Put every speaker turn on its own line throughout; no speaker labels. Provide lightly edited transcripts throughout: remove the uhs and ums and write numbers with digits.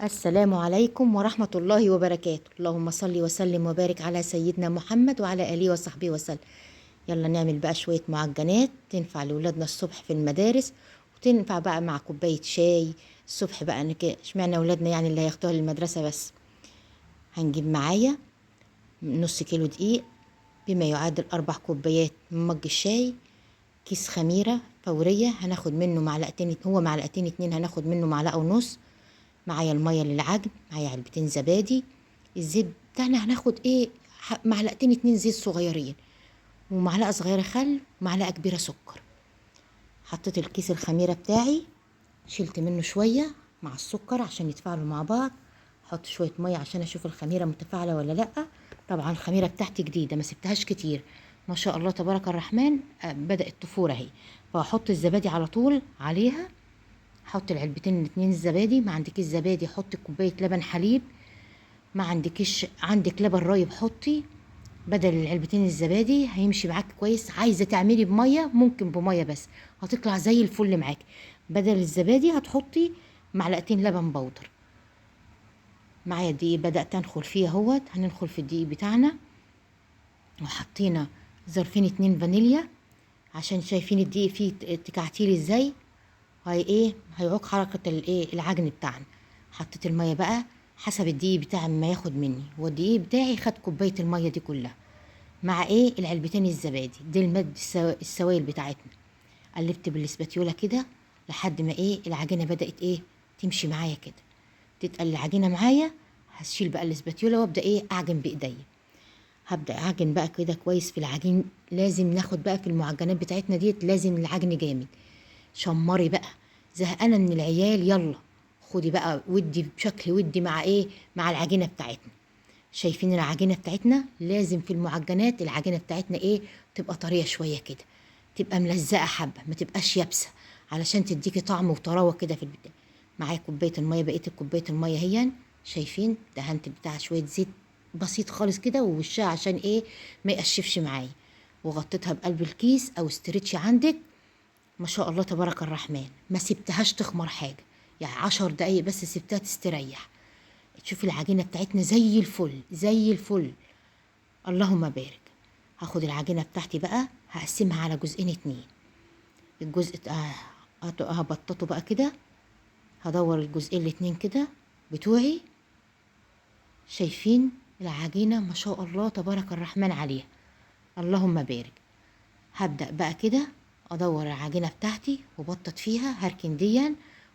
السلام عليكم ورحمة الله وبركاته. اللهم صل وسلم وبارك على سيدنا محمد وعلى آله وصحبه وسلم. يلا نعمل بقى شوية معجنات تنفع لولادنا الصبح في المدارس، وتنفع بقى مع كوباية شاي الصبح بقى. اشمعنى ولادنا يعني اللي هياخدوها للمدرسة بس. هنجيب معايا نص كيلو دقيق بما يعادل 4 كوبايات من مج الشاي، كيس خميرة فورية هناخد منه معلقتين، هو معلقتين 2 هناخد منه معلقة ونص. معايا المية للعجن، معايا علبتين زبادي. الزيت بتاعنا هناخد ايه، معلقتين 2 زيت صغيرين، ومعلقة صغيرة خل، ومعلقة كبيرة سكر. حطيت الكيس الخميرة بتاعي، شلت منه شوية مع السكر عشان يتفاعلوا مع بعض. احط شوية مية عشان اشوف الخميرة متفاعلة ولا لأ. طبعا الخميرة بتاعتي جديدة ما سبتهاش كتير، ما شاء الله تبارك الرحمن، بدأت تفور اهي. فاحط الزبادي على طول عليها. حط العلبتين 2 الزبادي. ما عندكيش زبادي حطي كوباية لبن حليب، ما عندكيش عندك لبن رايب حطي بدل العلبتين الزبادي، هيمشي معاك كويس. عايزة تعملي بمية ممكن بمية بس هتطلع زي الفل معاك. بدل الزبادي هتحطي معلقتين لبن بودر. معايا الدقيق بدأت أنخل فيه اهوت، هننخل في الدقيق بتاعنا. وحطينا ظرفين 2 فانيليا عشان شايفين الدقيق فيه تكعتيل ازاي، هي ايه هيعوق حركة الايه العجن بتاعنا. حطيت المية بقى حسب الدقيق بتاعي ما ياخد مني، هو الدقيق بتاعي خد كوباية المية دي كلها مع ايه العلبتين الزبادي دي، المد السوائل بتاعتنا. قلبت بالاسباتيولا كده لحد ما ايه العجينة بدأت ايه تمشي معايا كده، تتقل العجينة معايا. هشيل بقى الاسباتيولا وابدأ ايه اعجن بايديا. هبدأ اعجن بقى كده كويس في العجين. لازم ناخد بقى في المعجنات بتاعتنا ديت لازم العجن جامد. شمري بقى، زهقانه من العيال، يلا خدي بقى ودي بشكل ودي مع ايه مع العجينة بتاعتنا. شايفين العجينة بتاعتنا لازم في المعجنات العجينة بتاعتنا ايه تبقى طرية شوية كده، تبقى ملزقه حبه، ما تبقاش يابسة علشان تديكي طعم وطراوه كده في البتاع. معايا كوباية المية، بقيت كوباية المية هي شايفين دهنت بتاع شوية زيت بسيط خالص كده ووشها عشان ايه ما يقشفش معايا، وغطيتها بقلب الكيس او stretch عندك. ما شاء الله تبارك الرحمن ما سبتهاش تخمر حاجة، يعني 10 دقايق بس سبتها تستريح. تشوفي العجينة بتاعتنا زي الفل زي الفل، اللهم بارك. هاخد العجينة بتاعتي بقى هقسمها على جزئين 2. الجزء هبططه بقى كده، هدور الجزئين الاتنين كده بتوعي. شايفين العجينة ما شاء الله تبارك الرحمن عليها، اللهم بارك. هبدأ بقى كده ادور العجينة بتاعتي وبطط فيها، هركن ديا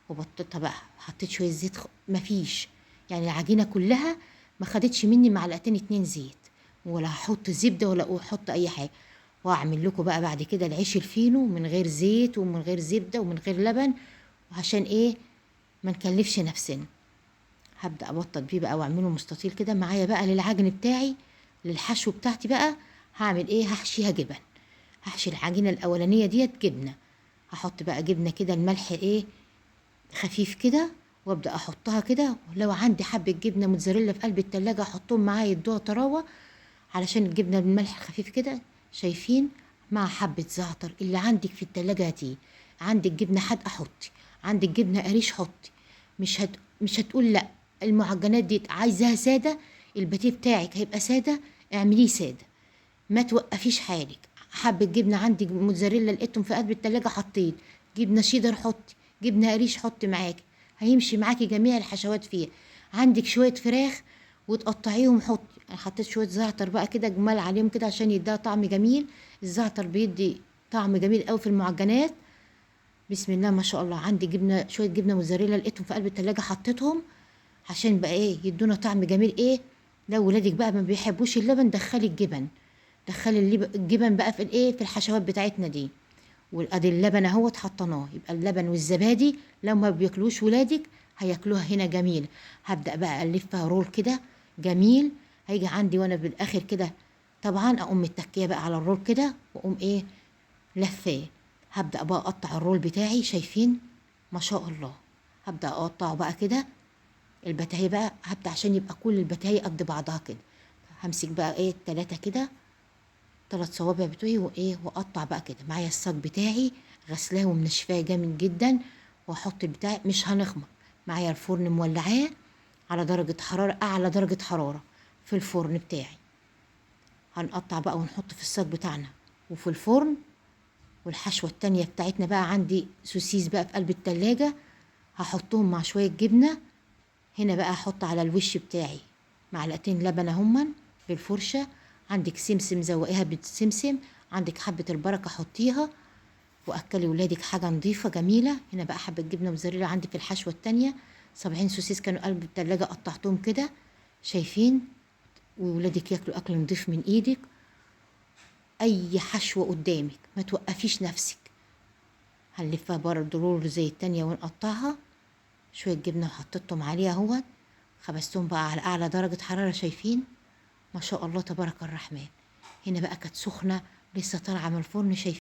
وبططها بقى. حطيت شوية زيت مفيش يعني العجينة كلها ما خدتش مني معلقتين 2 زيت، ولا هحط زبدة ولا احط اي حاجة. واعمل لكم بقى بعد كده العيش الفينو من غير زيت ومن غير زبدة ومن غير لبن، عشان ايه ما نكلفش نفسنا. هبدا ابطط بيه بقى واعمله مستطيل كده. معايا بقى للعجن بتاعي للحشو بتاعتي بقى هعمل ايه، هحشيها جبن. هحشي العجينة الاولانية ديت جبنه، هحط بقى جبنه كده الملح ايه خفيف كده، وابدا احطها كده. لو عندي حبه جبنه موتزاريلا في قلب التلاجة احطهم معايا يدوها طراوه علشان الجبنة بالملح خفيف كده. شايفين مع حبه زعتر اللي عندك في التلاجة هاتيه. عندك جبنه حادقه حطي، عندك جبنه قريش حطي، مش هتقول لا. المعجنات دي عايزاها ساده، الباتيه بتاعك هيبقى ساده، اعمليه ساده، ما توقفيش حالك. حبه جبنه عندك موتزاريلا لقيتهم في قلب التلاجة حطيت، جبنه شيدر حطي، جبنه قريش حطي معاكي، هيمشي معاكي جميع الحشوات فيها. عندك شوية فراخ وتقطعيهم حطي. انا حطيت شوية زعتر بقى كده جمال عليهم كده عشان يديها طعم جميل. الزعتر بيدي طعم جميل قوي في المعجنات. بسم الله ما شاء الله. عندي جبنه شوية جبنه موتزاريلا لقيتهم في قلب التلاجة حطيتهم عشان بقى ايه يدونا طعم جميل. ايه لو ولادك بقى ما بيحبوش اللبن دخلي الجبن، دخلي الجبن بقى في الايه في الحشوات بتاعتنا دي. والادي اللبن اهوت حطيناه، يبقى اللبن والزبادي لو ما بياكلوش ولادك هياكلوها هنا جميل. هبدا بقى الفها رول كده جميل. هيجي عندي وانا بالاخر كده طبعا اقوم متكيه بقى على الرول كده واقوم ايه لفاه. هبدا بقى اقطع الرول بتاعي، شايفين ما شاء الله. هبدا اقطعه بقى كده البتاهيه بقى، هبدا عشان يبقى كل البتاهيه قد بعضها كده. همسك بقى ايه التلاتة كده، 3 صوابع بتوعي وايه واقطع بقى كده. معايا الصاج بتاعي غسلاه ومنشفاه جامد جدا، واحط البتاع مش هنخمر. معايا الفرن مولعاه، على درجة حرارة، أعلى درجة حرارة في الفرن بتاعي. هنقطع بقى ونحط في الصاج بتاعنا وفي الفرن. والحشوة التانية بتاعتنا بقى عندي سوسيس بقى في قلب التلاجة، هحطهم مع شوية جبنة. هنا بقى هحط على الوش بتاعي معلقتين لبن اهما بالفرشة. عندك سمسم زوقيها بالسمسم، عندك حبة البركة حطيها، وأكلي ولادك حاجة نظيفة جميلة. هنا بقى حبة جبنة موزاريلا عندي في الحشوة التانية. 70 سوسيس كانوا قلب التلاجة قطعتهم كده، شايفين؟ وولادك ياكلوا أكل نظيف من إيدك. أي حشوة قدامك ما توقفيش نفسك. هنلفها برضه رول زي التانية ونقطعها. شوية جبنة وحطيتهم عليها اهوت، خبزتهم بقى على أعلى درجة حرارة، شايفين؟ ما شاء الله تبارك الرحمن. هنا بقى كانت سخنة لسه طالعة من الفرن، شايفين؟